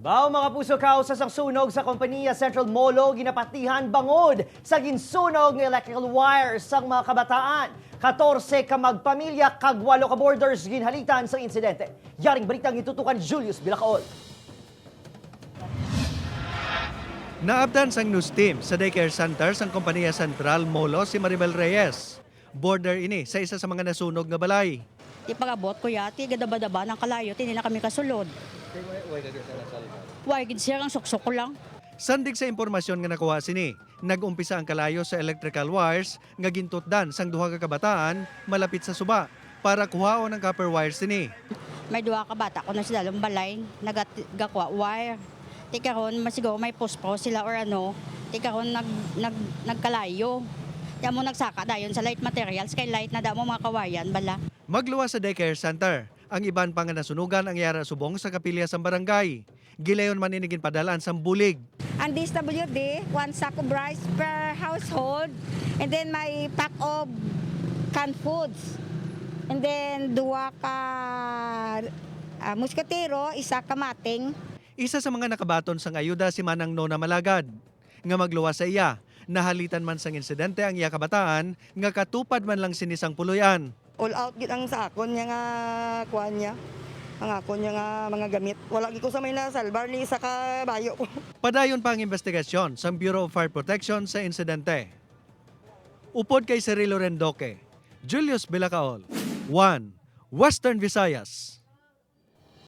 Bao mga puso, kausa sang sunog sa kompanya Central Molo ginapatihan bangod sa ginsunog ng electrical wires sang mga kabataan. 14 ka magpamilya kag 8 ka boarders ginhalitan sa insidente. Yaring balitang itutukan ni Julius Bilacaol. Naabdan sang news team sa daycare center sang kompanya Central Molo si Maribel Reyes. Border ini sa isa sa mga nasunog nga balay. Ti pagabot ko yati, gadaba-daba ng kalayo, ti na kami kasulod. Why, gid siya ang suksok ko lang. Sandig sa impormasyon nga nakuha sini, nag-umpisa ang kalayo sa electrical wires nga gintutdan sang duha ka kabataan malapit sa suba para kuhaon ang copper wires sini. May duha ka bata ko na sila balay, nagakwa wire. Ti karon masiguro may pospro sila or ano, ti karon nag, nag, nagkalayo. Ti mo nagsaka dayon sa light materials, kay light na damo mga kawayan bala. Magluwas sa daycare center. Ang iban pa nga nasunugan ang yara subong sa kapilya sang barangay. Gilayon man ini ginpadalaan sang bulig. Ang DSWD, one sack of rice per household, and then may pack of canned foods. And then duwa ka muskatero, isa ka mating. Isa sa mga nakabaton sang ayuda si Manang Nona Malagad. Nga magluwas sa iya, nahalitan man sang insidente ang iya kabataan nga katupad man lang sinisang puluyan. All out gid ang sa akon niya nga kuan niya. Ang akon niya nga mga gamit. Wala gid ko sa may nasalbar ni isa ka bayo ko. Padayon pa ang investigasyon sa Bureau of Fire Protection sa insidente. Upod kay Cirilo Rendoque, Julius Bilacaol, 1. Western Visayas.